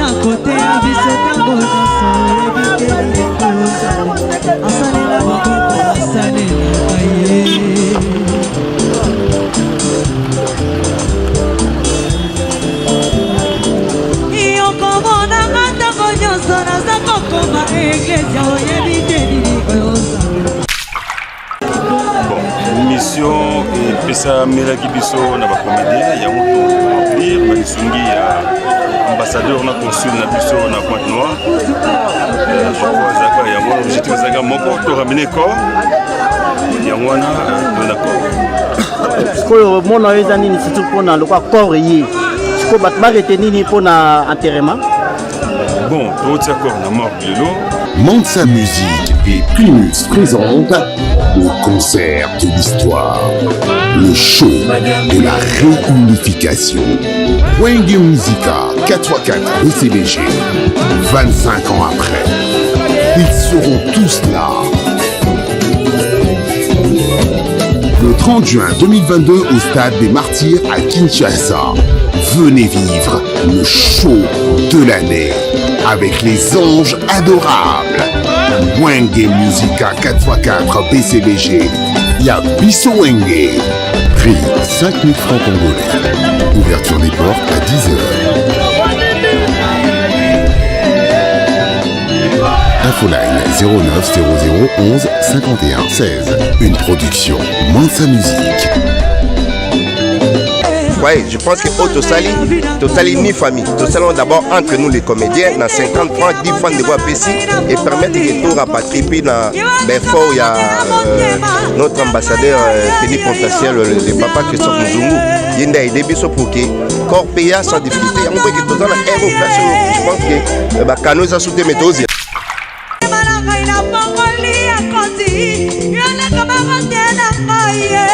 Aza kote ya biso ntango nyonso, oyebi te asalela bakoko, asalelaka ye. Yokomonanga ntango nyonso naza kokoma eglesia, oyebi te nini oyo. Bon, mission epesamelaki biso na bacomédien, yango toremplir na lisungi ya ambassadeur na consul na biso na Pointe Noire. Je crois ezalaka yango objectif, ezalaka moko, to ramener corps yango wana to na corps. Sikoyo mona oyo eza nini, surtout mpona lokwa corps ye sikoyo bato barete nini mpona enterrement? Bon, totia corps na morgue lelo. Mansa Music et Primus présentent le concert de l'histoire, le show de la réunification. Wenge Musica 4x4 BCBG, 25 ans après. Ils seront tous là. Le 30 juin 2022 au stade des Martyrs à Kinshasa. Venez vivre le show de l'année avec les anges adorables. Wenge Musica 4x4 BCBG. Ya biso Wenge. Prix 5000 francs congolais. Ouverture des portes à 10h. Infoline 09 00 11 51 16. Une production Mansa Musique. Ouais, je pense que oyo tosali, tosali ni famille, tosali d'abord entre nous les comédiens na 50 francs, 10 francs ndeko apesi et permettre que to rapatrier mpe na baeffort ya notre ambassadeur plénipotentiaire, le papa Christophe Muzungu. Ye nde aide biso pour que corps paya sans difficulté. Yango mpe ke toza na aire place oyo, je pense que bakano eza su te, mais tozela. Na ngai na bongoli ya koti yo, nakamaka te na ngai ye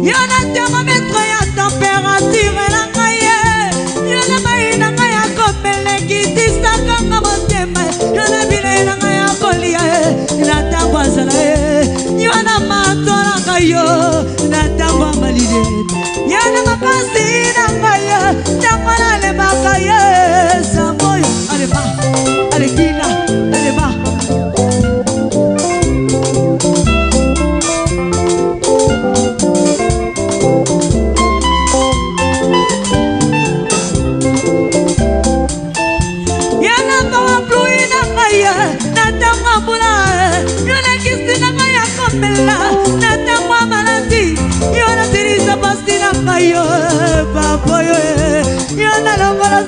yo, na thermomètre ya température na ngai ye yo, na mai na ngai ya komeleki tisakanga motema yo, na bilei na ngai ya kolia ye na ntango azala ye yo, na mato na ngai yo na ntango ya malili ye, na makasi na ngai ye ntango nalembaka ye samboyo alema alekila alema. Yalanga wa pluie na ngai na ntango ya mbula yo, nakisi na ngai ya komela na ntango ya maladi yo, nasilisa pasi na ngai yo, papa yo yo nalongola.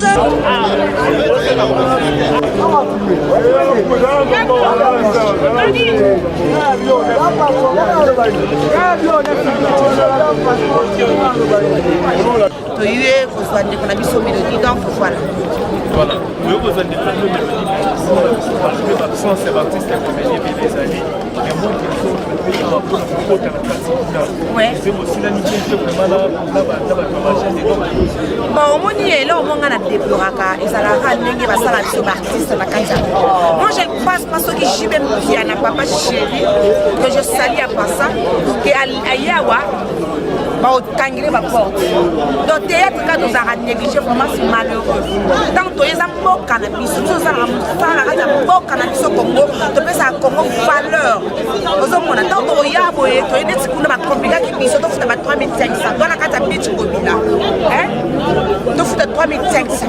Toye kozwa ndeko na biso Mélodie, donc voilà. Voilà, oyo kozwa ndeko na biso Mélodie, malgré absence ya baartiste ya comédien ebele ezali ya mwa quelque awa mpona kokota na kati kuna, eze bosilani bien te vraiment na bato ya bagene? Bon, omoni, eloko mo nga na déploraka ezalaka ndenge basala biso baartiste na kati ya. Moi, je ne pense pas soki JB Mpiana, papa chéri que je salue en passant, ke aye awa baokangele baporte. Donc théâtre kaka tozalaka négligé, vraiment c'est malheureux. Ntango toye, eza mboka na biso, biso tosalaka mosala na kati ya mboka na biso Congo, topesaka Congo valeur. Ozomona, ntango tokoya boye, toye neti kuna bakomplikaki biso, tofuta ba 3500 to na kati ya Beach Ngobila, tofuta 3500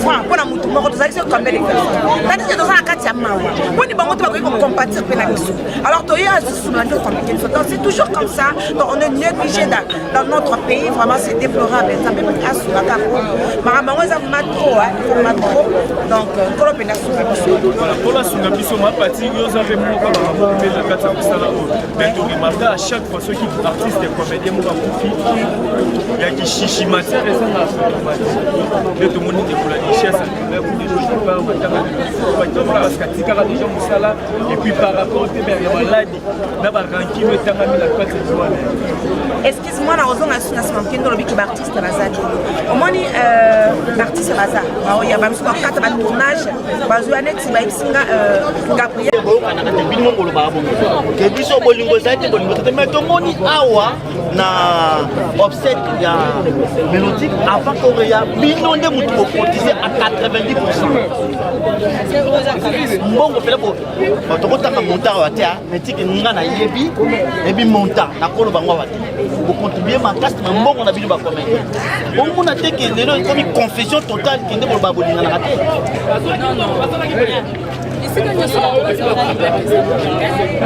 franc mpona motu moko. Tozalaki so combien de personnes? Tandis que toza na kati ya mawa mponi bango te bakoki kocompatir mpe na biso. Alors toya lisusu na nde compliqué biso. Donc c'est toujours comme ça, donc on est négligé dans notre pays. Vraiment, c'est déplorable. Nzambe asungaka po makambo yango eza vraiment trop, vraiment trop. Donc Nkolo mpenza asunga biso. Mpona asunga biso mapati yo oza mpe moko makambo mpe na kati ya mosala oyo, mais toremarka à chaque fois soki artiste ya comédien moko akufi ya kishishi, matière ezanga nde tomoni ndeko la Duchesse parce que atikaka déjà mosala. Et puis par rapport te ya maladi na barankino etangami na kati ya wana. Excuse moi, nakozonga lisusu na nsima moke. Nde olobi ke baartiste baza te. Omoni, baartiste baza baoya, bamisusu bakata batournage, bazwa neti bayebisi nga Gabriel. Boyokanaka te bino, bolobaka bongo ke biso bolingo ezali te, bolingo te. Mais tomoni awa na obsèque ya Mélodique, avant koreya, bino nde motu bocotiser à 90. Mbongo mpena tokotanga montant awa te, mais tiki nga nayebi, yebi montant nakoloba ngo awa te. Bocontribuer makasi na mbongo na bino bacomédien. Omona te ke lelo ekomi confession totale, kende boloba bolinganaka te? Esika nyonso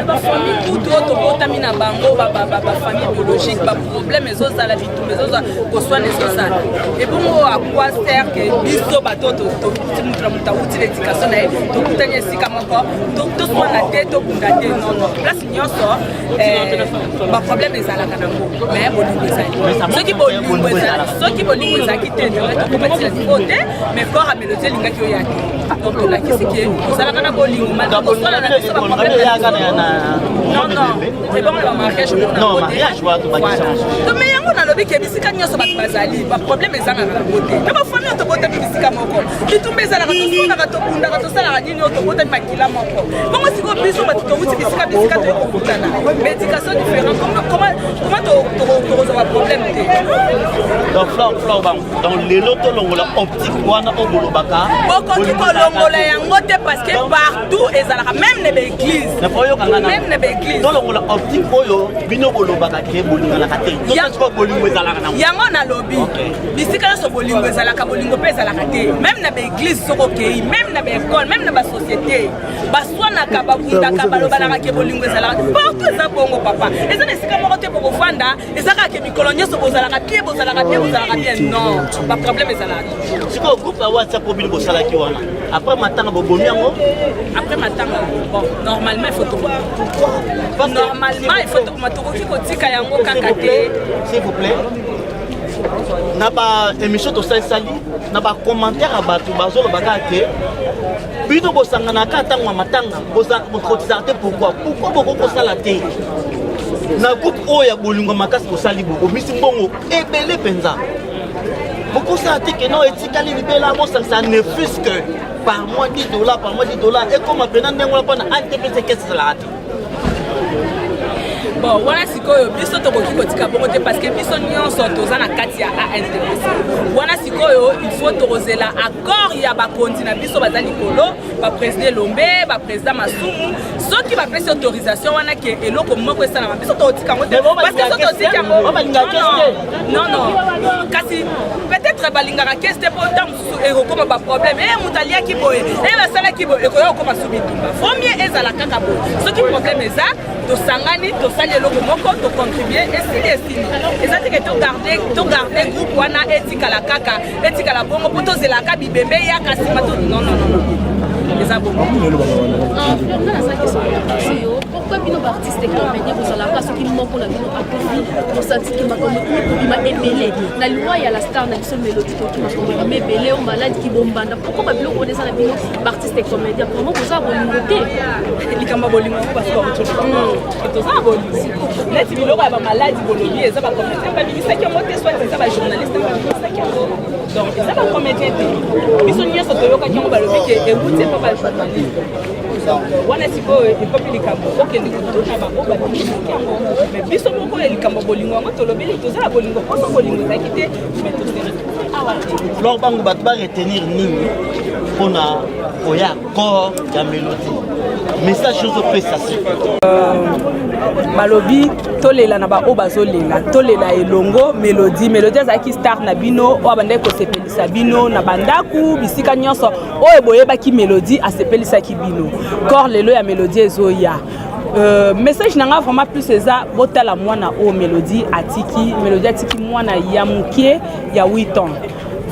bafamille kutu oyo tobotami na bango, bafamille biologique, baproblème ezozala, bitumba ezozala, koswana ezozala. Ebongo à quoi sert ke biso bato tokuti, mutu na moto awuti na éducation na ye, tokutani esika moko, toswana te, tobunda te? Non, non, place nyonso baproblème ezalaka nango, mais bolingo ezali. Soki bolingo ezalaki te, tokomatila niveau te, mais corps ya Mélodie elingaki oya te. Donc tolakisi ke tozalaka na bolingo malgré koswana na biso, baproblème. Non, non, ebongo na bamariage? Mais yango nalobi ke bisika nyonso bato bazali, baproblème ezangaka nango te. Na bafamille oyo tobotami bisika moko, bitumba ezalaka, toswanaka, tobundaka, tosalaka nini, oyo tobotami makila moko. Bongo sikoyo biso bato towuti bisika bisika, toye kokutana, baéducation différent, comment tokozwa baproblème te? Donc Flore Bango, donc lelo tolongola optique wana oyo bolobaka? Bokoki kolongola yango te, parce que partout ezalaka, même na baéglise. Même na baéglise. Tolongola optique oyo bino bolobaka ke bolinganaka te? Tosiko bolingo ezalaka nango? Yango nalobi, bisika nyonso bolingo ezalaka, bolingo mpe ezalaka te. Même na baéglise, soki okei, même na baécole, même na basociété, baswanaka, babundaka, balobanaka ke bolingo ezalaka. Partout eza bongo, papa. Eza na esika moko te bokofanda, eza kaka ke mikolo nyonso bozalaka bien, bozalaka bien, bozalaka bien. Non, baproblème ezalaka toujours. Sikoyo groupe ya WhatsApp oyo bino bosalaki wana, après matanga bobomi yango? Après matanga, bon, normalement il faut toboma, normalement il faut toboma. Tokoki kotika yango kaka te. S'il vous plaît, na baémission tosalisali, na bacommentaire ya bato bazoloba kaka ke bino bosanganaka ntango ya matanga, bokotisaka te. Pourquoi bokoki kosala te na groupe oyo ya bolingo makasi bosali, bobomisi mbongo ebele mpenza, bokosala te keno etikali libela, bosangisa ne fût-ce que par mois 10 dollars, par mois 10 dollars, ekóma mpena ndenge wana mpona ANTPC kese ezalaka te? Bon, wana sikoyo biso tokoki kotika bongo te, parce que biso nyonso toza na kati ya ANTPC wana. Sikoyo il faut tokozela accord ya bakonzi na biso baza likolo, baprésident Elombe, baprésident Masumu. Soki bapesi autorisation wana ke eloko moko esalama, biso tokotika yango te, parce que so totiki yango, non, non, kasi peut-être balingaka kese te, mpo ntango mosusu ekokoma baproblème e moto aliaki boye, e basalaki boye, ekoya kokoma su bitumba. Vaut mieux ezala kaka boye. Soki problème eza, tosangani, tosali eloko moko, tocontribue, esili, esili. Eza teke togarde groupe wana etikala kaka, etikala bongo, mpo tozelaka bibembe eyaka nsima. Non, non, non, eza bongo. Pourquoi bino baartiste comédien bozalaka, soki moko na bino akufi, bosantiki makambo ekomi kobima ebele? Na liwa ya la star na biso Mélodie, toki makambo ebima ebele, o maladi kibombanda. Pourquoi babiloko wana eza na bino baartiste comédien? Vraiment boza bolingo te. Likambo ya bolingo yango, basi toza na bolingo. Neti biloko ya bamaladi bolobi, eza bacomédien babimisaki yango te, soit eza bajournaliste babimisaki yango. Donc eza bacomédien te. Biso nyonso toyokaki yango, balobi ke ewuti epa bajournaliste. Donc wana sikoyo ekomi likambo okende kotuna bango babimisaki yango. Mais biso moko ya likambo bolingo yango, tolobeli toza na bolingo. Mposo bolingo ezalaki te, mais tose retrouve awa te. Flore Bango, bato baretenir nini mpona koya corps ya Mélodie? Message ozopesa? Balobi tolela na baoyo bazolela, tolela elongo. Mélodie azalaki star na bino oyo abandaki kosepelisa bino na bandaku, bisika nyonso oyo boyebaki. Mélodie asepelisaki bino. Corps lelo ya Mélodie ezoya. Message na nga vraiment plus eza botala mwana oyo Mélodie atiki. Mélodie atiki mwana ya moke ya 8 ans.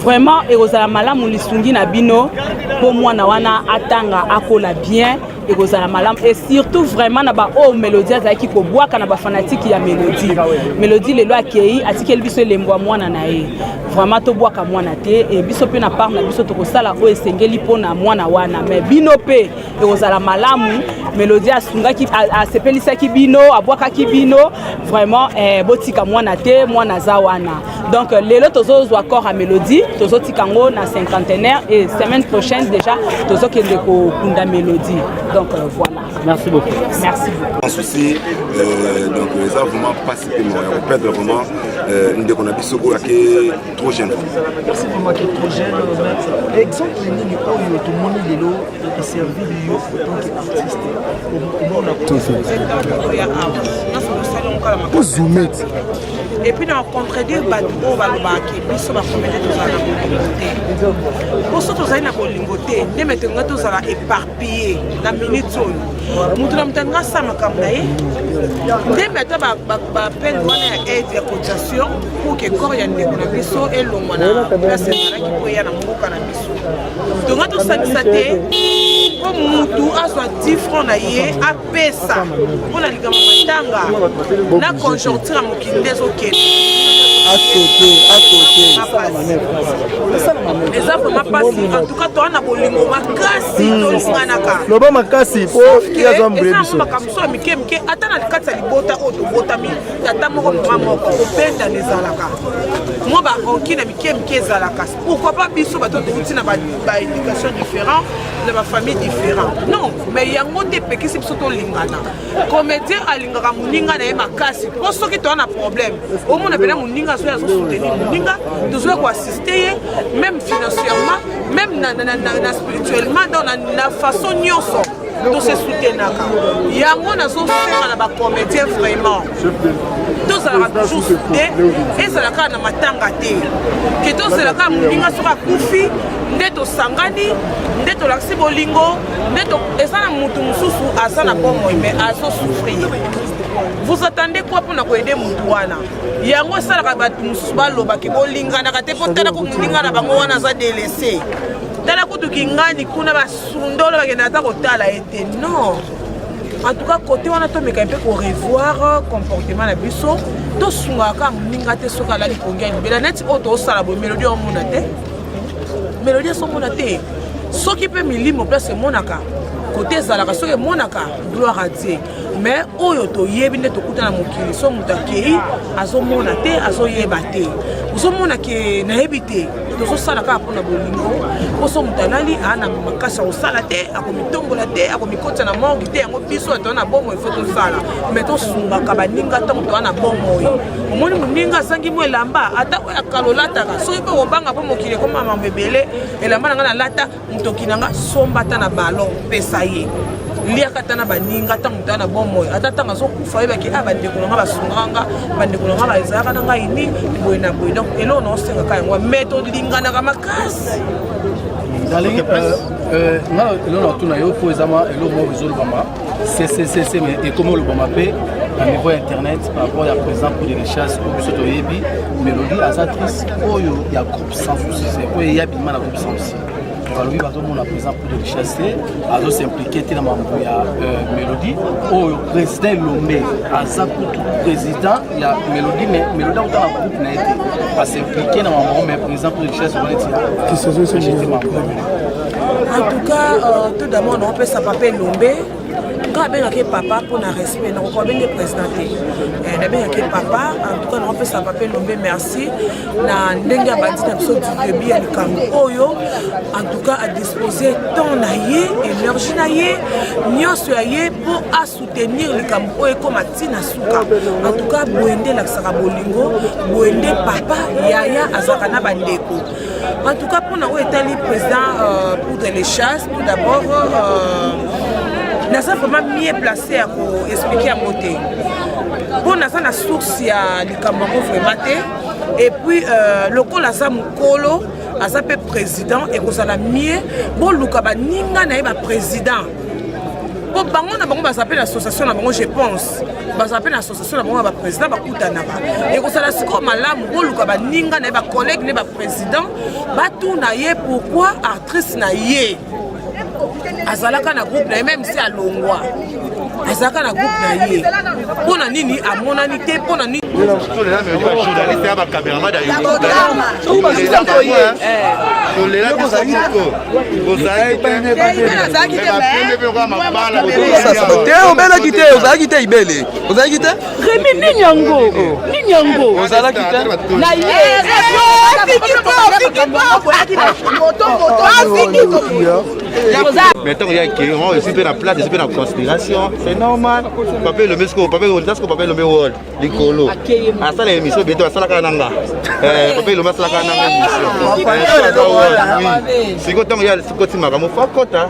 Vraiment ekozala malamu lisungi na bino mpo mwana wana atanga, akola bien. Ekozala malamu et surtout vraiment na baoyo Melodie azalaki kobwaka na bafanatike ya Melodie. Melodie lelo akei, atikeli biso elembo ya mwana na ye. Vraiment tobwaka mwana te, e biso mpe na part na biso tokosala oyo esengeli mpo na mwana wana. Mais bino mpe ekozala malamu, Melodie asungaki, asepelisaki bino, abwakaki bino vraiment. Botika mwana te, mwana aza wana. Donc lelo tozozwa corps ya Mélodie, tozotika yango na cinquantenaire et semaine prochaine déjà tozokende kokunda Mélodie. Donc voilà. Merci beaucoup. Merci beaucoup. Sans souci, donc eza vraiment mpasi mpe mawa ya koperdre vraiment ndeko na biso oyo ake trop jeune. Merci vraiment que trop jeune, mais exemple nini oyo tomoni lelo eservir yo en tant qu'artiste omona? Ozumeti. Et puis na contredire bato oyo balobaka ke biso bacomédien tozala na bolingo te. Poso tozali na bolingo te nde me tolinga tozala éparpillé na minute oyo, moto na moto alinga asala makambo na ye nde me ata bapene wana ya aide ya cotisation pour ke corps ya ndeko na biso elongwa na place ezalaki mpo eya na mboka na biso. Tonga tosangisa te mpo mutu azwa 10 franc na ye apesa mpo na likambo matanga na conjoncture ya mokili nde ezokende. Eza vraiment mpasi. En tout cas toa na bolingo makasi, tolinganaka. Loba makasi po ye azwa mbule biso. Makambo so ya mike mike, ata na kati ya libota oyo tobotami tata moko mama moko, kobendana ezalaka, mwa baranki na mike mike ezalaka. Pourquoi pas biso bato touti na baéducation différent, na bafamille différent? Non, mais yango nde epekisi biso tolingana. Comédien alingaka moninga na ye makasi, mpo soki toza na problème, omona mpena moninga azoya, azosoutenir moninga, tozoya koassiste ye même financièrement, même na spirituellement, donc na façon nyonso tose soutenaka. Yango nazosenga na bacomédien, vraiment tozalaka toujours soudé. Ezala kaka na matanga te ke tozela kaka moninga soki akufi nde tosangani, nde tolakisi bolingo, nde eza na mutu mosusu aza na bomoi mais azosouffrir. Vous attendez quoi mpona koaider mutu wana? Yango esalaka bato mosusu balobaki bolinganaka te, mpo tala ko moninga na bango wana aza délaissé, tala kutu kingani kuna basundolo bakende ata kotala ye te. Non, en tout cas côté wana tomeka mpe korevoir comportement na biso. Tosungaka kaka moninga te soki alali pongi ya libela neti oyo tosala boye. Mélodie omona te, Mélodie azomona te. Soki mpe milimo place emonaka kote ezalaka, soki emonaka, gloire à Dieu. Mais oyo toyebi nde tokuta na mokili, so moto akei azomona te, azoyeba te, ozomona ke nayebi te. Tozosala kaka mpona bolingo, mpo so moto alali aa na makasi ya kosala te, akomitombola te, akomikotisa na morgue te. Yango biso toza na bomoi, faut tosala, mais tosungaka baninga ntango toza na bomoi. Omoni moninga azangi mo elamba, ata oyo akala olataka, soki mpe kobanga mpo mokili ekoma mambo ebele, elamba na ngai nalata, motoki na nga, somba ata na ballon, pesa ye, liaka ata na baninga ntango moto aza na bomoi. Ata ntango azokufa, oyebaki a bandeko na nga basungaka nga, bandeko na nga bazalaka na ngai ni boye na boye. Donc eloko na osengaka yango, mais tolinganaka makasi. Nalingi nga eloko na tuna yo, mpo eza mwa eloko moko ezolobama cccc, mais ekomi olobama mpe na niveau ya internet par rapport ya président pour de chasse oyo biso toyebi. Mélodie aza actrice oyo ya groupe Sans Souci, oyo eya bima na groupe Sans Souci. Balobi bazomona président pour de chasse te, azos'impliquer te na mambo ya Mélodie. Oyo président Elombe aza kutu président ya Mélodie, mais Mélodie akota na groupe na ye te, as'impliquer na mambo, mais président pour de chasse wana eti mambo. En tout cas, tout d'abord naopesa papa Elombe, nga abengaki papa mpona respect, nakoka abenge président te, nabengaki papa. En tout cas naopesa papa Elombe merci na ndenge abandi na biso du début ya likambo oyo. En tout cas adispose temps na ye, énergie na ye nyonso ya ye mpo asoutenir likambo oyo ekóma ntina suka. En tout cas boye nde elakisaka bolingo, boye nde papa yaya azalaka na bandeko. En tout cas mpona oyo etali président Poudre les Chasses, tout d'abord naza vraiment mieux placé ya koexpliquer yango te, mpo naza na source ya likambo yango vraiment te. Et puis lokola aza mokolo, aza mpe président, ekozala mieux boluka baninga na ye baprésident, mpo bango na bango baza mpe na association na bango. Je pense baza mpe na association na bango ya baprésident, bakutanaka. Ekozala sikoyo malamu boluka baninga na ye, bacollègue na ye baprésident, batuna ye pourquoi actrice na ye. Azalaka na groupe na ye, même si alongwa, azalaka na groupe na ye. Mpo na nini amonani te? Mpo na nini? Journaliste ya bacaméraman tolela biso moko. Te, obelaki te, ozalaki te, ibele ozalaki te. Remi, nini yango? Nini yango? Ozalaki te. Na ye. Mais ntango ya ke esi mpe na place, esi mpe na conspiration, c'est normal. Papa Elombe sikoyo, papa sikoyo, papa Elombe wol likolo asala émission bientôt, asalaka nanga. Papa Elombe asalaka nanga émission sikoyo. Ntango ya koti makambo fa kota,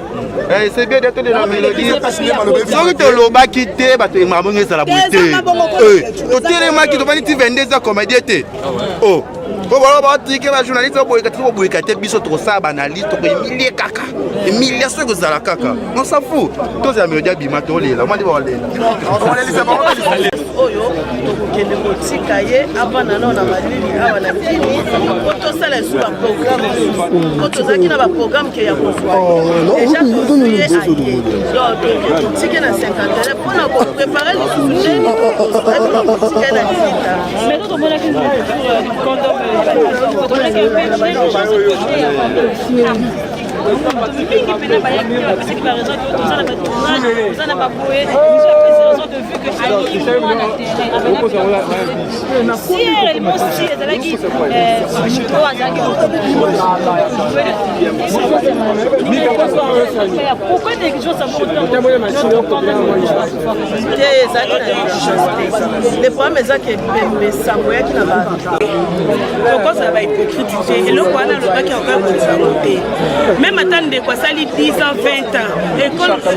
c'est bien de tolela Mélodie. Soki tolobaki te, bato makambo ngo ezala boye te. Totelemaki, tobandi ti 22 eza comédie te. Oh, po balo batike bajournaliste baboyeka te, boboyeka te. Biso tokosala baanalyse, tokohumilie kaka, humiliation ekozala kaka, on s'en fout. Tozala Mélodie abima, tolela omandi baolela. Oyo tokokende kotika ye avanda nao na malili awa na Kini po tosala esu baprogramme mosusu, po tozalaki na baprogramme ke ya kozwa déjà. Tozwi ye, aye, donc toke totike na cinquantenaire mpona koprépare lisusu ndeni kotika ye na 18. Mais tomonaki tomonaki mingi mpena bayaki, bapesaki baraison ke toza na batournage, toza na baboye. Biso apesi raison de vu que alingi mwana terrain. Si réellement, si ezalaki moto oyo azalaki, pourquoi négligence? Te, ezalaki na négligence te. Le problème eza ke pembe sango eyaki na bato. Tokozala bahypocrite te. Eloko wana alobaki, akoki kondima te. Même ata ndeko asali 10 ans, 20 ans,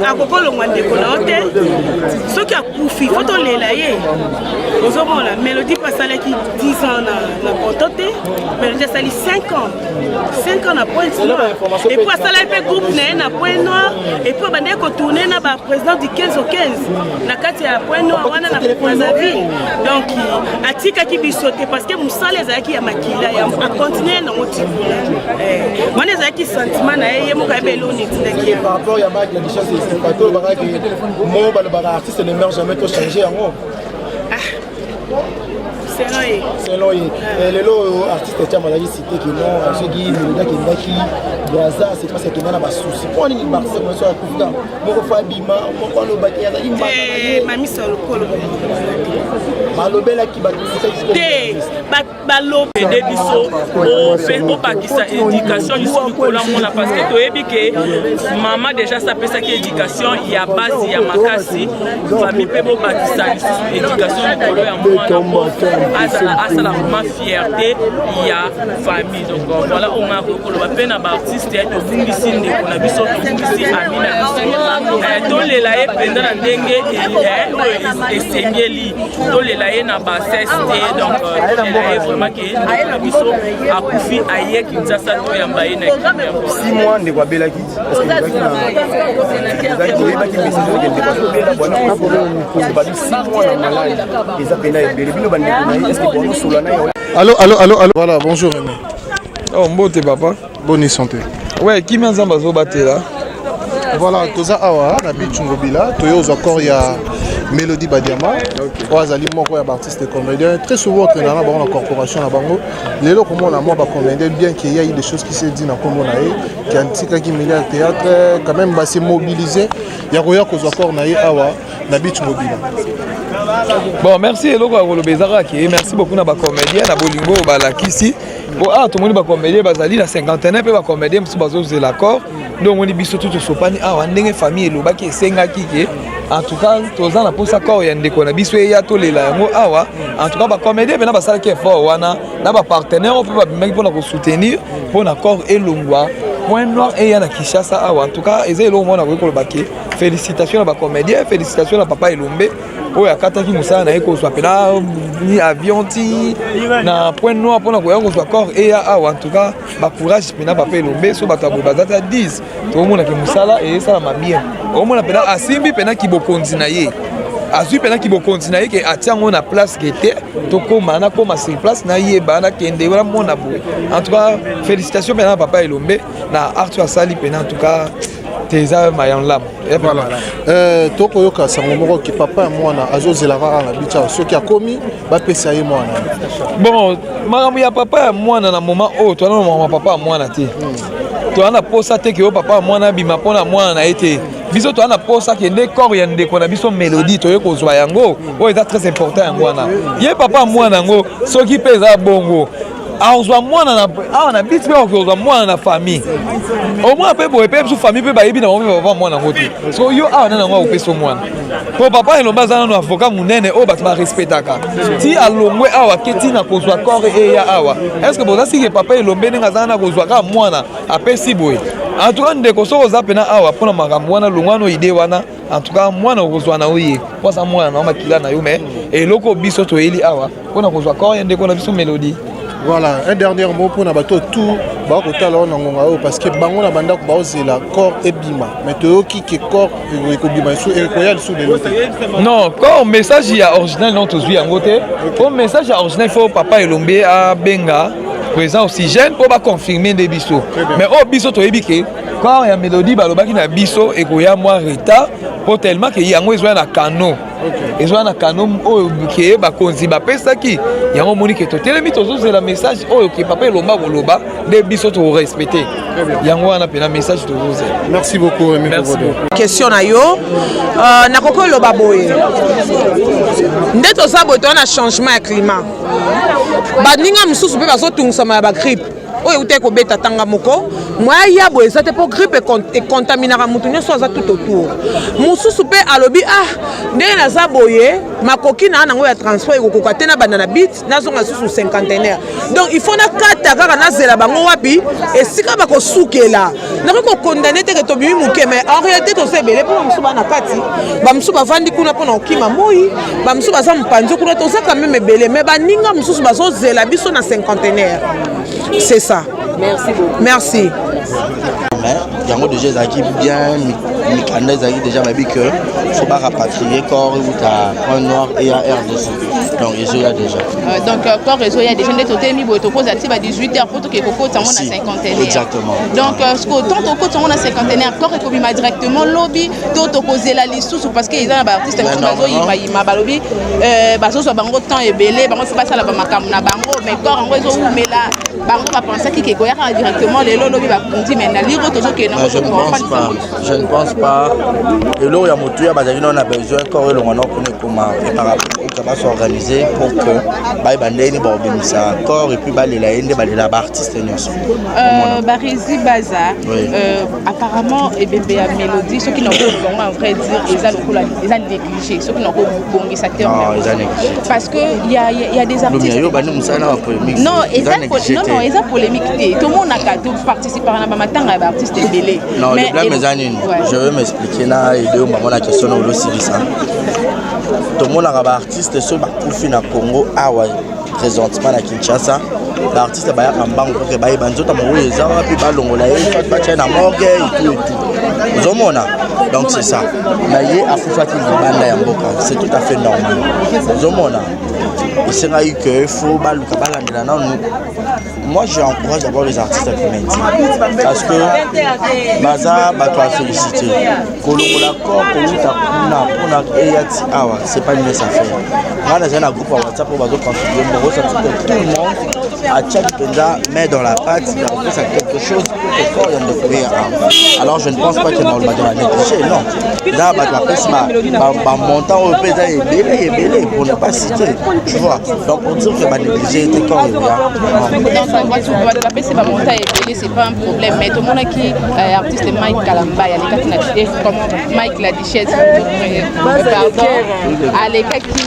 akokolongwa ndeko na yo te. Soki akufi, fo tolela ye. Ozomona Mélodie mpe asalaki 10 ans na Ponto te. Mélodie asali 5 ans, 5 ans na Pointe Noire, et puis asalaki mpe groupe na ye na Pointe Noire, et puis abandaki kotourne na baprésident du 15 au 15 na kati ya Pointe Noire wana na Brazzaville. Donc atikaki biso te, parce que mosala ezalaki ya makila ya acontinue nango tikuna wana. Ezalaki sentiment na ye, ye moko ayeba eloni etindaki ye. Par rapport ya Mike na Kinshasa, bato olobaka ke mo balobaka artiste ne meurt jamais, to change yango. Selon ye. Selon ye. Lelo oyo artiste Tiam azalaki cité ke non, soki Mélodie akendaki Braza, c'est parce akenda na basusi. Mpo nini baartiste moso akufika, moko fo abima, moko alobaki azalaki mbanda na ye? Mamisa lokolo. Balobelaki bato. Te, balobede biso obakisa éducation lisusu likolo ya mona, parce que toyebi ke mama déjà apesaki éducation ya base ya makasi. Famille mpe bobakisa lisusu éducation likolo ya mwana po asala vraiment fierté ya famille. Donc voilà oyo ngai akoki koloba. Mpe na baartiste, tobungisi ndeko na biso, tobungisi ami na biso. Tolela ye mpenza na ndenge oyo esengeli, tolela ye na bassesse te. Donc tolela ye vraiment ke ndeko na biso akufi, aye Kinshasa, toyamba ye na kimia. 6 mois ndeko abelaki, oyebaki message oyo ndeko azobela bwana? Babi 6 mois na malade eza mpena ebele. Bino bandeko na ye, est-ce bonosola na ye? Allô, allô, allô, allô. Voilà, bonjour Aimé. Oh, mbote papa. Bonne santé. Ouais, kimia, Nzambe azobatela. Voilà, toza awa na Beach Ngobila, toyo ozwa corps ya Mélodie Badiama. Oyo azali moko ya baartiste comédien. Très souvent otraînaka na bango na corporation na bango. Lelo komona mwa bacomédien, bien qu'il y a eu des choses qui s'est dit na kombo na ye, qui atikaki milieu ya théâtre, quand même base mobiliser ya koya kozwa corps na ye awa na Beach Ngobila. Bon, merci. Eloko ya koloba eza kaka ke merci beaucoup na bacomédien na bolingo oyo balakisi. Bo awa tomoni bacomédien bazali na cinquantenaire, mpe bacomédien mosusu bazozela corps. Nde omoni biso tu tosopani awa ndenge famille elobaki, esengaki ke en tout cas toza na mposa corps ya ndeko na biso eya, tolela yango awa. En tout cas bacomédien mpena basalaki effort wana na bapartenaire oyo mpe babimaki mpona kosoutenir mpona corps elongwa Pointe Noire eya na Kinshasa awa. En tout cas eza eloko moko nakoki koloba ke félicitation na bacomédien, félicitation na papa Elombe oyo akataki mosala na ye kozwa mpena ni avion ti na Pointe Noire mpona koya kozwa corps eya awa. En tout cas bacourage mpena papa Elombe. So bato ya boye baza ta 10, tokomonake mosala esalama bien. Okomona mpena asimbi mpena kibokonzi na ye, azwi mpena kibokonzi na ye ke atia yango na place ke te tokóma, nakóma sur place, nayeba, nakende, namona boye. En tout cas félicitation mpena na papa Elombe na Arthur asali mpena. En tout cas Te, eza malamu. Voilà. Euh, tokoyoka sango moko ke papa ya mwana azozelaka kaka na bicha soki akomi bapesa ye mwana. Bon, makambo ya papa ya mwana na moment oyo toza na makambo ya papa ya mwana te. Toza na posa te ke oyo papa ya mwana abima mpo na mwana na ye te. Biso toza na posa ke nde corps ya ndeko na biso Melodie toye kozwa yango, oyo eza très important yango wana. Ye papa ya mwana yango soki mpe eza bongo akozwa mwana na awa na biti mpe akozwa mwana na famille omwana mpe boye mpe biso famille mpe bayebi na bango mpe papa mwana yango te so yo awa nani yango akopesa mwana mpo papa elombe aza nano avocat monene oyo bato barespectaka ti alongwe awa ke ti na kozwa corps eya awa est ce que boza sike papa elombe ndenge aza na kozwa kaka mwana apesi boye en tout cas ndeko soki oza mpena awa mpona makambo wana longwa no ide wana. En tout cas mwana okozwa na yo ye mpo aza mwana na yo makila na yo mais eloko biso toyeli awa mpo na kozwa corps ya ndeko na biso Melodie. Voilà, un dernier mot pour na bato tout ba kotala na ngonga oyo parce que bango na bandako baozela corps ebima mais toyoki ke corps ekobima lisusu ekoya lisusu lelo te. Non, corps message ya original non tozwi yango te. Po message ya original il faut papa Elombe abenga président oxygène mpo baconfirme nde biso mais oyo biso toyebi ke Corps ya Melodie balobaki na biso ekoya mwa retard po tellement ke yango ezoya na kano ezoya na kano oyo ke bakonzi bapesaki yango omoni ke totelemi tozozela message oyo ke papa elomba koloba nde biso torespecte yango wana mpena message tozozela. Merci beaucoup. Merci beaucoup. Question na yo euh, nakoki oloba boye nde toza boye toza na changement ya climat baninga mosusu mpe bazotungisama ya bagrippe oyo eutaki kobeta tanga moko moya ya boye eza te mpo grippe econtaminaka moto nyonso aza tout autour mosusu mpe alobi ah ndenge naza boye makoki na nango ya transport ekokoka te nabanda na bit nazonga lisusu cinquantenaire donc il faut nakata kaka nazela bango wapi esika bakosukela nakoki kokondane te ke tobimi moke mais en réalité toza ebele mpo bamosusu baa na kati bamosusu bavandi kuna mpo na kokima moi bamosusu baza mopanzi kuna toza quand même ebele mais baninga mosusu bazozela biso na cinquantenaire c'est ça. Merci beaucoup. Merci. Mais yango déjà ezalaki bien mikanda ezalaki déjà bayebi que faut ba rapatrier corps euta point noir eya rdc donc ezoya déjà. Euh, donc euh, corps ezoya déjà nde totelemi boye tokoza ti ba 18 heures mpo toke kokota yango na cinquantenaire. Exactement. Donc euh, sikoyo tant tokota yango na cinquantenaire corps ekobima directement lobi to tokozela lisusu parce que eza na baartiste mosusu bazoyimayima balobi bazozwa bango temps ebele bango fo basala bamakambo na bango mais corps yango ezowumela bango bapensaki ke ekoyaka directement lelo lobi bakundi mais na liro tozokende yango je ne pense pas je ne pense pas eloko ya motuya bazalaki nao na besoin corps elongwa nao kuna ekoma eparapouka basorganiser pour que bayeba ndenge nini bakobimisa corps epuis balela ye nde balela baartiste nyonso Euh, Barezi Baza, oui. euh, apparemment ebembe ya mélodie soki na bango en vrai dire eza lokola eza négligé soki na kobongisa terme non eza négligé parce que il y a il y a des artistes yo bandi musala na ba polémique non eza non non eza polémique te tomonaka to participera na ba matanga ya ba artistes ebele non le problème eza nini je veux m'expliquer na aider yo bango na question na olosilisa tomonaka ba artistes soki bakufi na Congo awa présentement na Kinshasa baartiste bayaka mbangu mpo ke bayeba nzoto ya mowei eza wapi balongola ye soit batya na morgue et tout et tout ozomona donc c'est ça na ye akufaki libanda ya mboka c'est tout à fait normal ozomona esengaki que faut baluka balandela nanu moi je encourage d'abord les artistes comédiens parce que baza bato ya félicité kolongola corps kowuta kuna mpona eya ti awa c'est pas une mince affaire ngai nazali na groupe ya whatsapp oyo bazocontribue mbongo osanti que tout le monde atiaki mpenza main dans la pâte ya kopesa quelque chose pour que corps ya ndeko eya awa alors je ne pense pas que bato banéglige non eza bato bapesi bamontant oyo mpe eza ebele ebele pour ne pas citer tu vois donc on dire que banéglige ete corps eya donc bapesi bamontant ebele c'est pas un problème mais tomonaki euh, artiste Mike Kalamba alekaki na eh, comment Mike la duchesse euh, pardon alekaki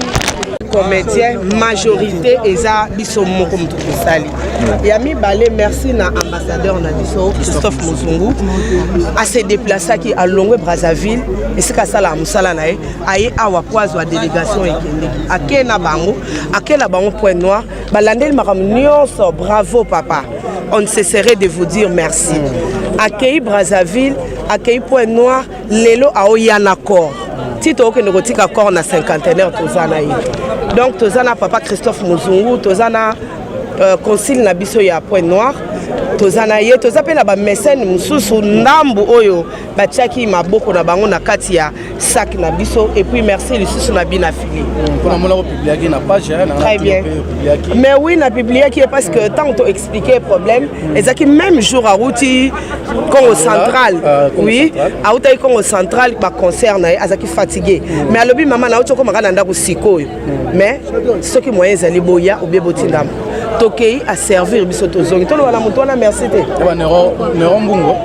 comédien majorité eza biso moko moto tosali ya mibale merci na ambassadeur na biso christophe mozungu ase déplaçaki alongwe brazzaville esika asalaka mosala na ye aye awa mpo azwa délégation ekendeki ake na bango ake na bango point noir balandeli makambo nyonso bravo papa on ne cesserait de vous dire merci akei brazzaville akei point noir lelo aoya na corps ti tookende kotika corps na cinquantenaire toza na ye donc toza na papa christophe mozungu toza na euh, concile na biso ya point noir. Toza na ye, toza mpe na bamesene mosusu ndambu oyo batiaki maboko na bango na kati ya sac na biso. Et puis merci lisusu na bina fili. Mpona mona opubliaki na page na Très bien. Mais oui, na publiaki parce que tant to expliquer problème, ezaki même jour aruti Congo central. Oui, autaki Congo central ba concert na ye azaki fatigué. Mais alobi mama na auti okoma na ndako sikoyo. Mais soki moyen ezali boya ou bien botindama. Tokei a servir biso tozongi. Toloba na moto wana merci te. Nero Mbungu.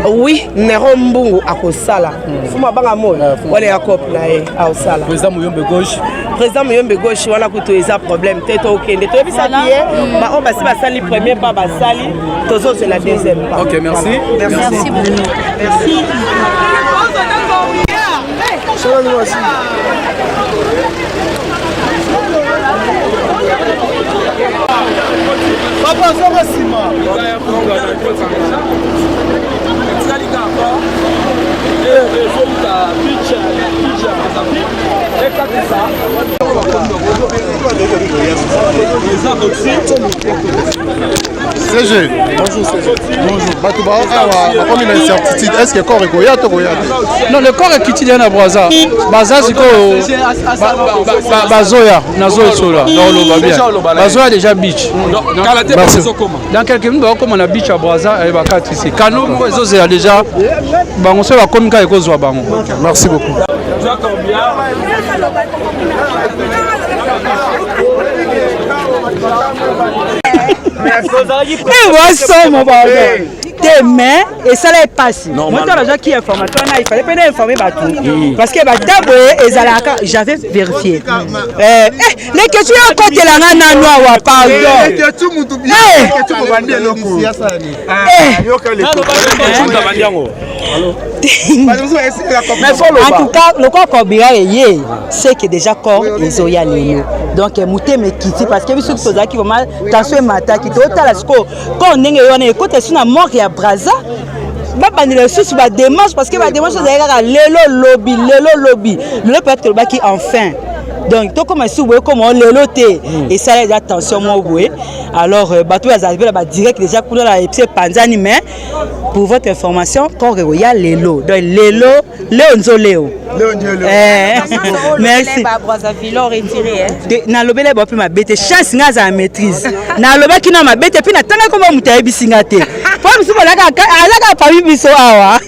Oui, Nero Mbungu akosala. Fuma banga moyo. Wana ya cop na ye aosala. Président Muyombe gauche. Président Muyombe gauche wana kutu eza problème te tokende toyebisaki ye baoyo basi basali premier pas basali tozozela deuxième pas. Ok, merci. Merci, merci beaucoup. Merci. Papa, zonga nsima. CG, bonjour CG. Bonjour. Bato ba awa bakomi na incertitude. Est-ce que corps ekoya to koya te? Non, le corps ekiti deja na Brazza. Baza sikoyo bazoya nazosola naoloba bien. Bazoya déjà beach. Merci. Dans quelques minutes bakokoma na beach ya Brazza bakatisi. Kano moko ezozela déjà bango soki bakomi kaka ekozwa bango. Merci beaucoup. Wasomo pardon te mais esala epasi moto nazwaki information wana il fallait mpe na informe bato parce que bata boye ezalaka j'avais vérifié leketsu yo akotela nga nanu awa pardon. En tout cas lokola corbira eye c'est que déjà corps ezoya lelo donc motema ekiti parce que biso tozalaki vraiment tension emataki totala sikoyo corps ndenge ye wana ekota esi na morgue ya braza babandela lisusu badémarche parce que badémarche ezalaki kaka lelo lobi lelo lobi lelo peut-être tolobaki enfin donc tokóma lisusu boye ekóma lelo te esala eza tension moko boye. Alors bato oyo azalaki mpe na badirect déjà kuna na epsi epanzani mais pour votre information corps ekoya lelo donc lelo leo nzo leo. Merci. Nalobeli bao mpe mabe te chance nga azala maîtrise nalobaki na mabe te mpe natangaki komba moto ayebisi nga te po mosusu alaka parmi biso awa.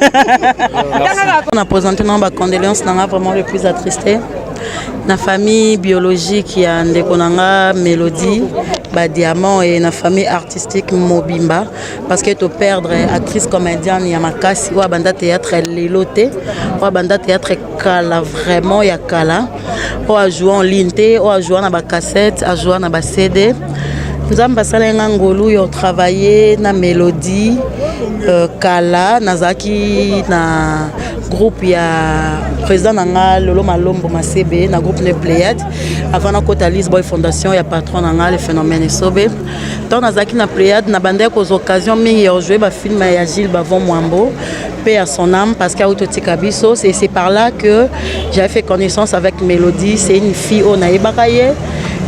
On a présenté na ba condoléances nanga vraiment le plus attristé na famille biologique ya ndeko na nga Mélodie ba diamant et na famille artistique mobimba parce que to perdre actrice comédienne ya makasi oyo abanda théâtre lelo te oyo abanda théâtre kala vraiment ya kala oyo ajoue en ligne te oyo ajoue na bacassette ajoue na bacd. Nzambe asalaki nga ngolu ya travailler na Mélodie kala nazalaki na groupe ya président na nga Lolo Malombo Masebe na groupe Ne Pléiade avant nakota Lisboy Fondation ya patron na nga le phénomène Esobe. Ntango nazalaki na Pléiade na bandaki kozwa occasion mingi ya kojouer bafilm ya Gilles Bavon Mwambo, paix à son âme parce qu'auti otika biso. C'est par là que j'avais fait connaissance avec Mélodie. C'est une fille oyo nayebaka ye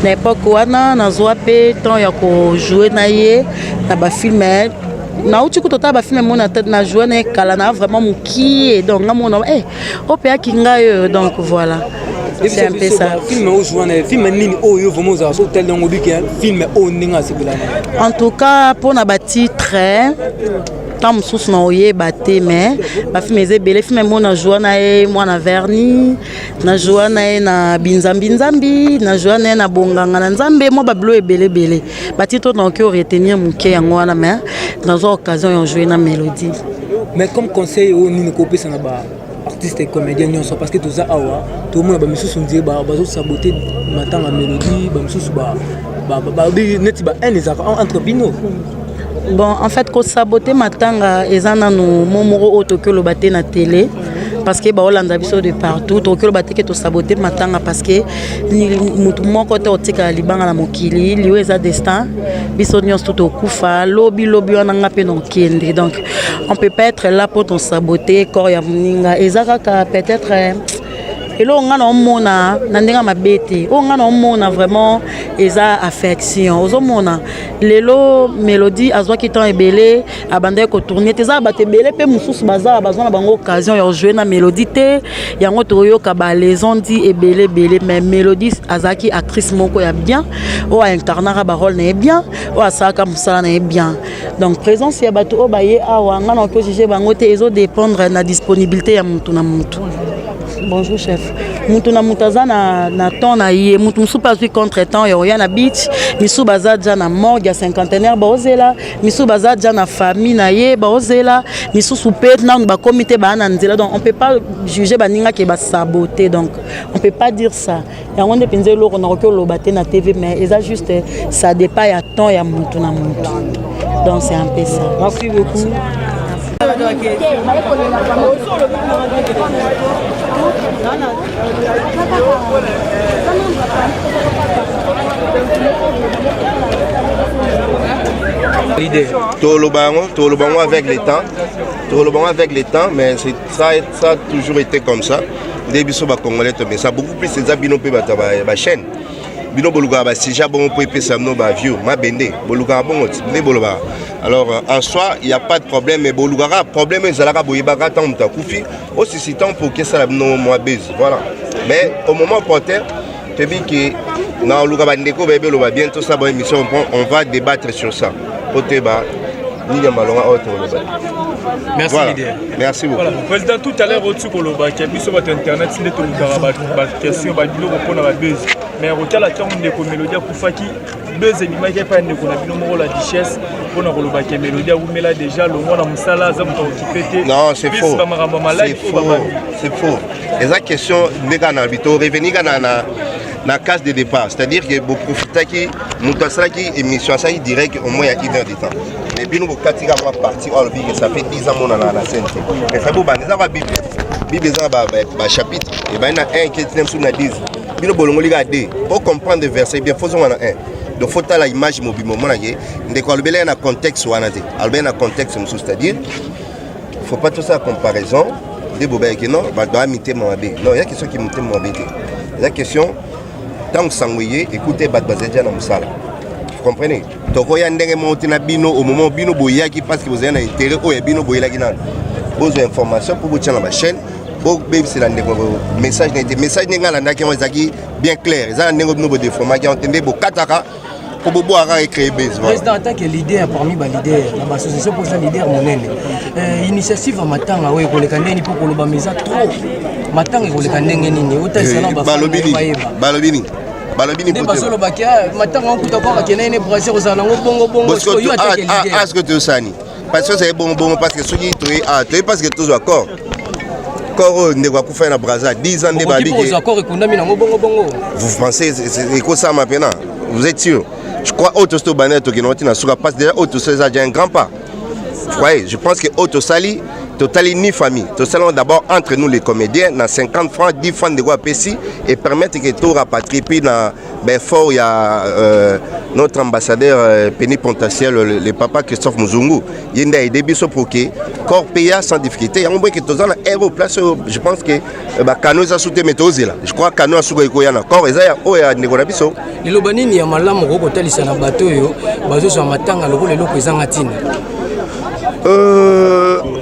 na époque wana nazwa mpe temps ya kojouer na ye na bafilm nauti kuta otala bafilm mo na joue na ye kala na vraiment mokie donc nga mona opeyaki ngai oyo donc voilà, c'est un peu ça. Film oyo na film nini oyo vraiment ozala so otali yango obiki film oyo ndenge asepela na? En tout cas mpona batitre ntango mosusu na oyeba te mais bafilm eza ebele. Film mo na joua na ye mwana verni na joua na ye na binzambi-nzambi na joua na ye na bonganga na nzambe mwa babilo ebele ebele batitre oyo nakoki oretenir moke yango wana mais nazwa occasion ya jouer na Mélodie. Mais comme conseil oyo nini kopesa na ba artiste et comédien nyonso parce que toza awa tomona bamisusu ndie bazosabote matanga Mélodie bamisusu balobi neti ba haine ezalaka entre bino? Bon, en fait kosabote matanga eza nanu mo moko oyo tokoki oloba te na télé parce que baolanda biso de partout. Tokoki oloba te ke tosabote matanga parce que motu moko te otikala libanga na mokili. Liwa eza destin biso nyonso tokufa lobi lobi wana nga mpe nokende. Donc on peut pas être là pour tosabote corps ya moninga eza kaka peut-être. Eloko nga naomona na ndenge mabe te. Oyo nga naomona vraiment eza affection. Ozomona lelo Mélodie azwaki temps ebele abandaki kotourne te. Eza bato ebele mpe mosusu baza bazwa na bango occasion ya kojouer na Mélodie te. Yango toyoka ba lesondi ebele ebele mais Mélodie azalaki actrice moko ya bien oyo aincarnaka ba rôle na ye bien, oyo asalaka mosala na ye bien. Donc présence ya bato oyo baye awa nga na kojuge bango te, ezo dépendre na disponibilité ya mutu na mutu. Bonjour chef. Mutu na mutu aza na, na temps na ye. Mutu mosusu mpe azwi contre temps ya koya na beach, misusu baza dja na morgue ya cinquantenaire baozela, misusu baza dja na famille na ye baozela, misusu mpe nanu bakomi te baa na nzela. Donc on peut pas juger baninga ke basabote, donc on peut pas dire ça. Yango nde mpenza eloko nakoki oloba te na TV, mais eza juste ça dépend ya temps ya mutu na mutu. Donc c'est un peu ça. Merci beaucoup. Toloba yango, toloba yango avec le temps, toloba yango avec le temps, mais c'est ça, ça a toujours été comme ça. Nde biso bacongolais tomesa beaucoup plus, eza bino mpe bato ya bachaîne, bino bolukaka basujet bongo mpo epesa bino baview mabende, bolukaka bongo nde bolobaka. Alors en soi il y a pas de problème, mais bolukaka problème ezalaka boyebaka ntango moto akufi osisi temps mpo okesala bino mwa base, voilà. Mais au moment opportun toyebi ke na oluka bandeko bayebi oloba bien, tosala ba émission, on va débattre sur ça po toyeba nini ya malonga oyo tokoloba. Merci, voilà. Leader. Merci beaucoup. Voilà. Président, tout à l'heure, au-dessus kolobaki biso bato internet nde tolukaka baquestion babiloko mpona babase, mais kotala ntango ndeko Mélodie akufaki, base ebimaki epai ya ndeko na bino moko la duchesse mpona kolobaki Mélodie awumela déjà longwa na mosala, aza moto akokipe te. Non, c'est faux. Bamakambo ya maladi C'est faux. C'est faux. Eza question nde kaka na bito revenir kaka na, na case de départ, c'est-à-dire que boprofitaki moto asalaki émission, asalaki direct au moins ya une heure de temps, mais bino bokati kaka mwa partie oyo alobi que ça fait 10 ans monana na scène te. Mais fa bobanda eza kwa bible, bible eza na bachapitre ebandi na 1 ketina mosusu na 10, bino bolongoli kaka 2. Po comprendre verset bien, fozonga na 1, donc faut tala image mobima, omonake ndeko alobelaki na contexte wana te, alobelaki na contexte mosusu, c'est-à-dire faut pas tosala comparaison nde bobayaki non, bato baya mitema mabe. Non, eza question ki motema mabe te, eza question ntango sango eye ekute bato bazali dia na mosala, vous comprenez? Tokoya ndenge moko te na bino au moment bino boyaki, parce que bozali na intérêt oyo ya bino boyelaki nano bozwa information mpo botia na bachaîne, bobebisela ndeko message na ye te. Message ndenge alandaki yango ezalaki bien clair, eza na ndenge bino bodeformaki yango te, nde bokataka mpo bobwaka ecréer base. Président, en tant que leader parmi baleader na baassociation, mpo oza leader monene, initiative ya matanga oyo ekoleka ndenge nini? Mpo koloba ma eza trop, matanga ekoleka ndenge nini? Otalisa na balobi nini? Balobi nini? Balobi nini? Nde bazolobaki matanga okuta kaka kende ne brasier kozala nango bongo bongo. Yo atake leader Aske tosani parce que ozali bongo bongo, parce que soki toye ah toye parce que tozwa corps, corps oyo ndeko akufa na Braza 10 ans nde babi kozwa corps ekundami nango bongo bongo. Vous pensez ekosalama mpena? Vous êtes sûr? Je crois oyo tosi tobandela tokende oti na suka, parce déjà oyo tosali eza déjà un grand pas. Vous voyez, je pense que oyo tosali, totali ni famille, tosali d'abord entre nous les comédiens na 50 francs, 10 francs ndeko apesi et permettre que to rapatrie puis na baeffort ya notre ambassadeur plénipotentiaire, le papa Christophe Muzungu, ye nde aide biso pour que corps paya sans difficulté. Yango boye ke toza na aire au place oyo, je pense que bakano eza su te, mais tozela, je crois kano ya suka ekoya na corps eza ya oyo ya ndeko na biso. Liloba nini ya malamu okoki kotalisa na bato oyo bazozwa matanga lokola eloko ezanga ntina?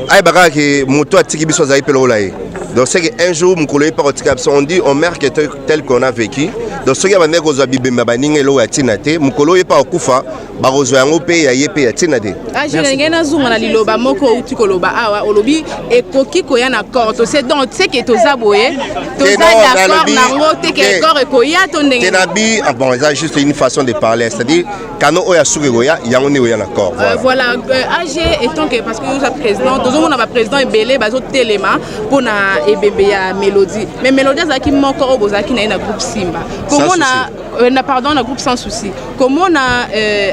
Ayeba kaka ke moto atiki biso azali mpe lokola ye, donc c'est que un jour mokolo ye mpe akotika biso. On dit on meurt que tel qu'on a vécu, donc soki abandaki kozwa bibembe ya baninga eloko ya ntina te, mokolo oyo mpe akokufa bakozwa yango mpe ya ye mpe ya ntina te. Agile, ngai nazonga na liloba moko outi koloba awa, olobi ekoki koya na corps tose, donc seke toza boye, toza d'accord nango te ke corps ekoya to ndenge te na bi. Ah bon, eza juste une façon de parler, c'est-à-dire kano oyo asuki ekoya, yango nde ekoya na corps. Voilà, AG étant que parce que oza président, tozomona baprésident ebele bazotelema mpona ebembe ya Mélodie, mais Mélodie azalaki moko oyo bozalaki na ye na groupe Simba, komona na, pardon, na groupe Sans Souci, komona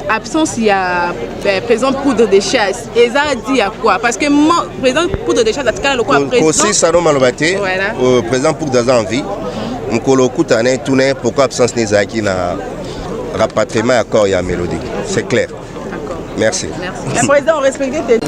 absence ya président Poudre de Chasse eza di ya quoi? Parce que mo, président Poudre de Chasse atikala lokola président. Kosisa no maloba te. Président Poudre aza en vie, mokolo okutana na ye, tuna ye pourquoi absence ne ezalaki na rapatriement ya corps ya Mélodie, c'est clair. Merci. Merci. Président, respectez tes.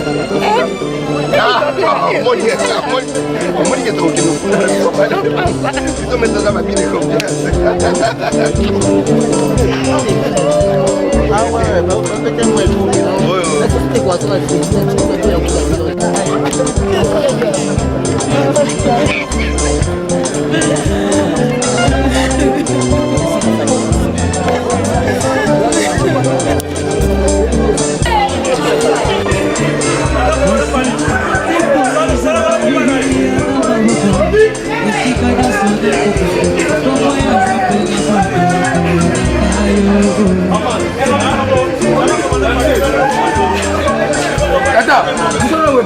Tata,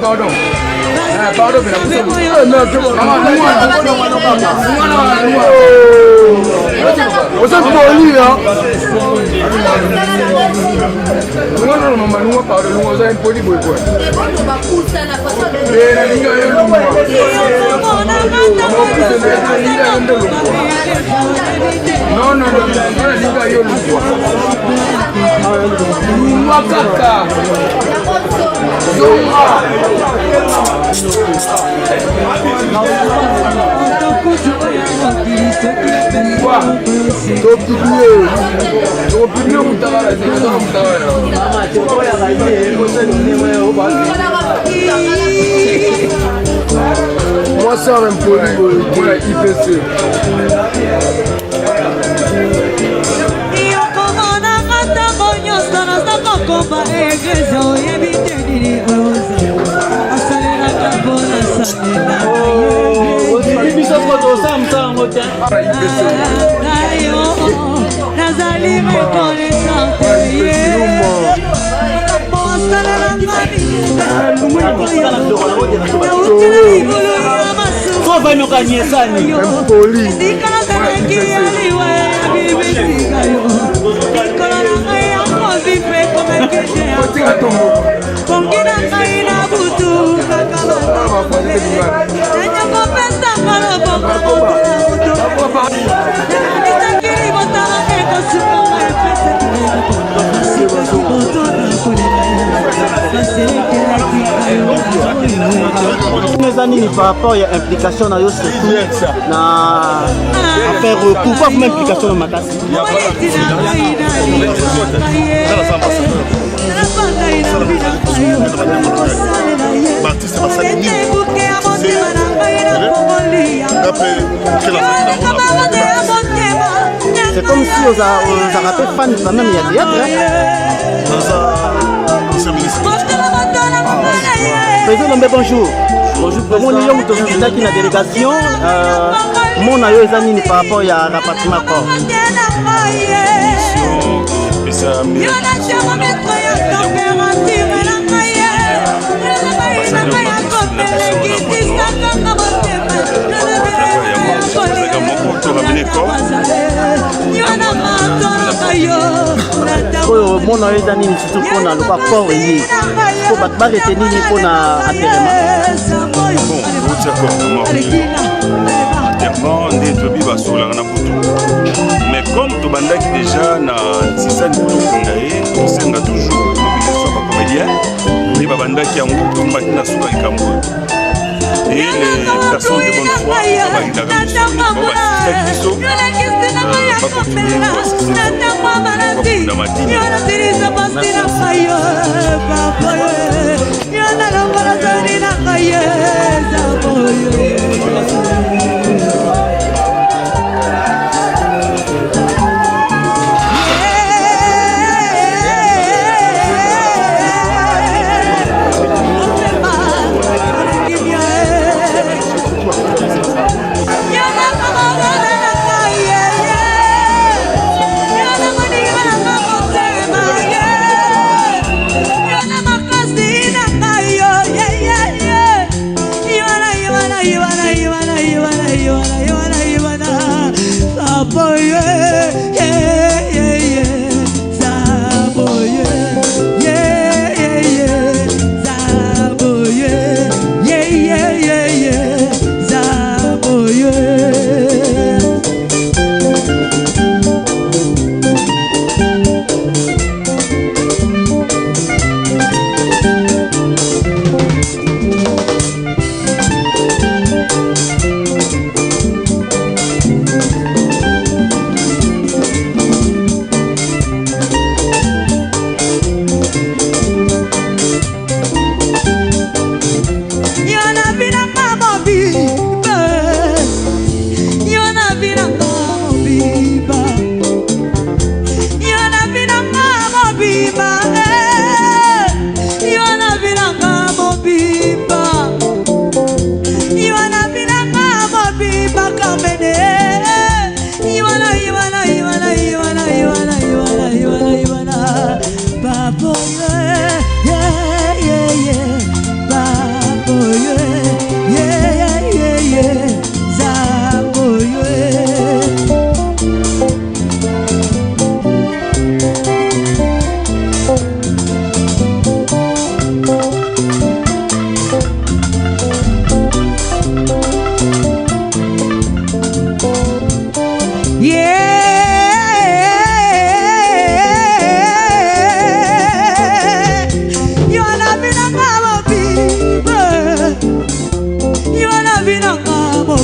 pardon. Pardon, oza poli mwana mama lungwa pardon lungwa oza impoli boye boye nalinga yo lungwa nalinga yo nde lungwa non non non nalinga yo lungwa lungwa kaka zonga. Topublie mutakala mutakala. Mwasi awa mpoli boye IPC. Yokomonaka ntango nyonso naza kokomba eglise, oyebi te nini asalelaka mpona salela. Biso soko tosala mosala yango te. Yo nazali reconnaissante ye Fovanoka nyesani. Esika nazalaki ya liwa ya bibisika yo likolo na ngai ya kovivre ekomaki te pongi na ngai na butu kaka nanyakopesanga loboko moto na moto nakanisaki libota ekosukanga epesaki moto na kolela. Eza nini par rapport ya implication na yo, surtout na affaire? Pourquoi vraiment implication na makasi? Baartiste basali nini? C'est comme si ozalaka mpe fan quand même ya théâtre. Président Lombe, bonjour. Bonjour. Omoni yo moto ozalaki na délégation, mona yo eza nini par rapport ya rapatriement corps? Mission toramene corps. Oyo mona yo eza nini surtout mpona lokwa corps eye po bato barete nini mpona enterrement? Bon, otia corps na morgue, enterrement nde toyebi basololaka na butu, mais comme tobandaki déjà na ntisani mpo tokunda ye, tosenga toujours mobilisation ya bacomédien nde babandaki yango, tombaki na suka likambo oyo. Et les personnes de bonne foi balingaka biso, basistaki biso, bakontinue koasiste biso bakunda madini.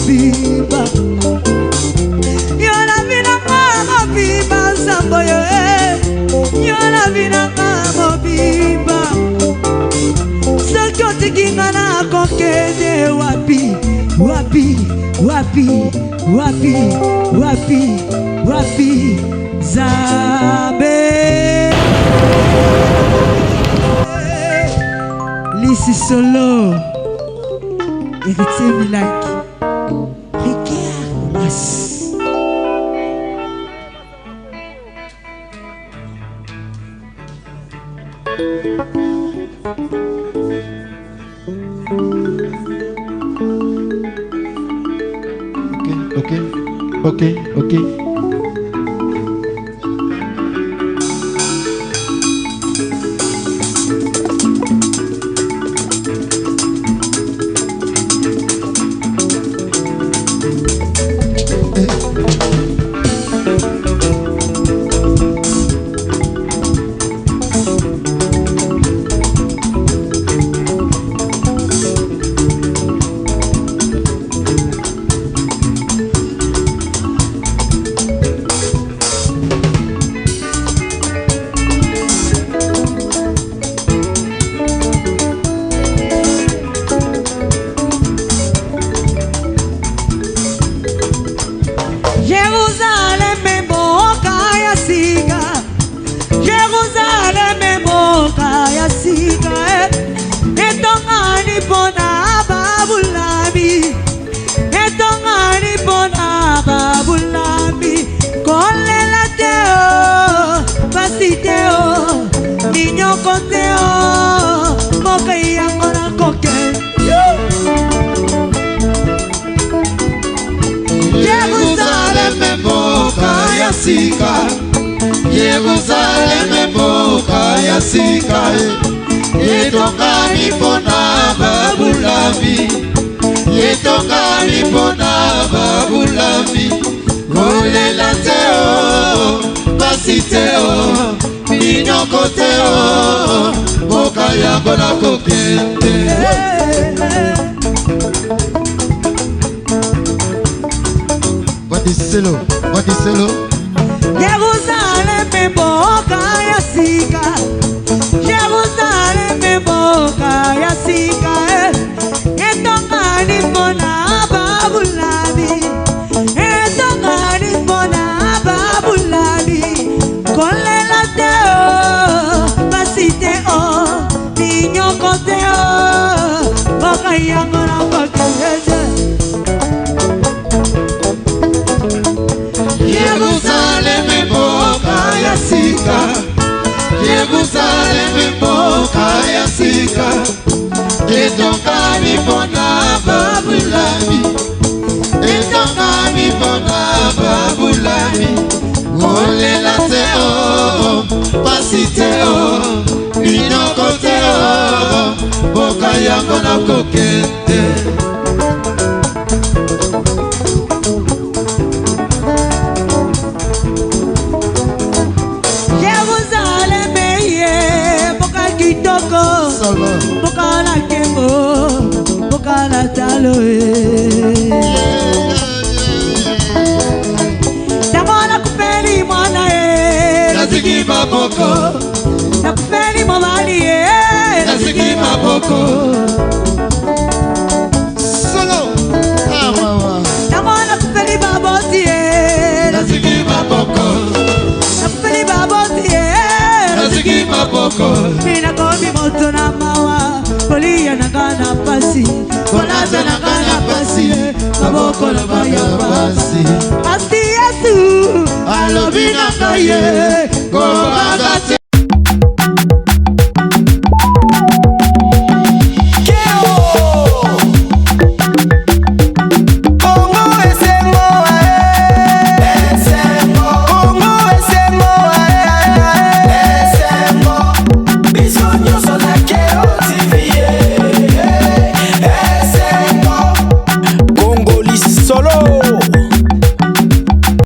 mobimba yo na vi na nga mobimba nzambo yo eh. yo na vi na nga mobimba soki otiki nga nakokende wapi wapi wapi wapi wapi wapi nzambe lisi solo héritier milaki Ricard Mas Ok, ok, ok. Jérusalem mboka ya sika Jérusalem mboka ya sika eh. etongani mpona babulami etongani mpona babulami kolela te o pasi te o minyoko te o mboka yango nakokende Yerusaleme mboka ya sika Yerusaleme mboka ya sika etongami mpona babulami etongami mpona babulami kolela te o pasi te o minyoko te o mboka yango nakokende Badiselo, Badiselo. Jérusalem mboka ya sika Jérusalem mboka ya sika eh. etongani mpona babulami etongani mpona babulami kolela te o pasi te o minyoko te o mboka yango na kokende Yerusaleme mboka ya sika Yerusaleme mboka ya sika etongami mpona babulami etongami mpona babulami kolela te o pasi te o minoko te o mboka yango nakokende Jérusalem ye mboka kitoko mboka na nkembo mboka na talo ye ntango nakufeli mwana ye naziki maboko nakufeli mobali ye naziki maboko solo ntango nakufeli baboti ye naziki maboko nakufeli baboti ye naziki maboko minakomi moto na mawa kolia na nga na pasi kolata na nga na pasi maboko na nga ya pasi kasi yesu alobi na ngai ye kobanga